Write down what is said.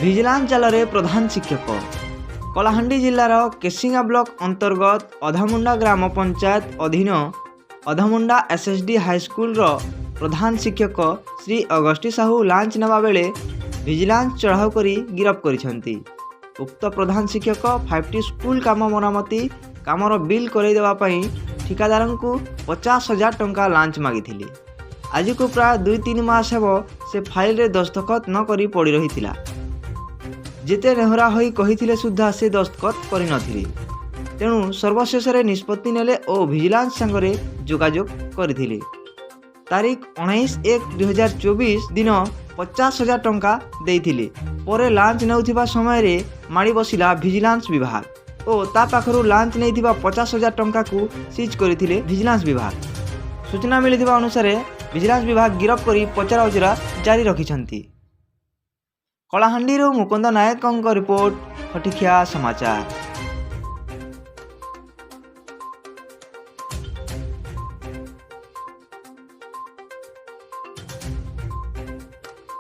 Vigilance ଜାଲରେ ପ୍ରଧାନ ଶିକ୍ଷକ। କଳାହାଣ୍ଡି ଜିଲ୍ଲାର କେସିଙ୍ଗା ବ୍ଲକ ଅନ୍ତର୍ଗତ ଅଧାମୁଣ୍ଡା ଗ୍ରାମ ପଞ୍ଚାୟତ ଅଧୀନ ଅଧାମୁଣ୍ଡା ଏସ୍ଏସ୍ଡି ହାଇସ୍କୁଲର ପ୍ରଧାନ ଶିକ୍ଷକ ଶ୍ରୀ ଅଗଷ୍ଟି ସାହୁ ଲାଞ୍ଚ ନେବା ବେଳେ ଭିଜିଲାନ୍ସ ଚଢ଼ାଉ କରି ଗିରଫ କରିଛନ୍ତି। ଉକ୍ତ ପ୍ରଧାନ ଶିକ୍ଷକ 5ଟି ସ୍କୁଲ କାମ ମରାମତି କାମର ବିଲ୍ କରାଇ ଦେବା ପାଇଁ ଠିକାଦାରଙ୍କୁ 50,000 ଟଙ୍କା ଲାଞ୍ଚ ମାଗିଥିଲେ। ଆଜିକୁ ପ୍ରାୟ 2-3 ମାସ ହେବ ସେ ଫାଇଲରେ ଦସ୍ତଖତ ନ କରି ପଡ଼ି ରହିଥିଲା। ଯେତେ ନେହୁରା ହୋଇ କହିଥିଲେ ସୁଦ୍ଧା ସେ ଦସ୍ତଖତ କରିନଥିଲେ। ତେଣୁ ସର୍ବଶେଷରେ ନିଷ୍ପତ୍ତି ନେଲେ ଓ ଭିଜିଲାନ୍ସ ସାଙ୍ଗରେ ଯୋଗାଯୋଗ କରିଥିଲେ। ତାରିଖ 19/1/2024 ଦିନ 50,000 ଟଙ୍କା ଦେଇଥିଲେ। ପରେ ଲାଞ୍ଚ ନେଉଥିବା ସମୟରେ ମାଡ଼ି ବସିଲା ଭିଜିଲାନ୍ସ ବିଭାଗ ଓ ତା ପାଖରୁ ଲାଞ୍ଚ ନେଇଥିବା 50,000 ଟଙ୍କାକୁ ସିଜ୍ କରିଥିଲେ ଭିଜିଲାନ୍ସ ବିଭାଗ। ସୂଚନା ମିଳିଥିବା ଅନୁସାରେ ଭିଜିଲାନ୍ସ ବିଭାଗ ଗିରଫ କରି ପଚରାଉଚରା ଜାରି ରଖିଛନ୍ତି। କଳାହାଣ୍ଡିରୁ ମୁକୁନ୍ଦ ନାୟକଙ୍କ ରିପୋର୍ଟ, ଖଟିଖିଆ ସମାଚାର।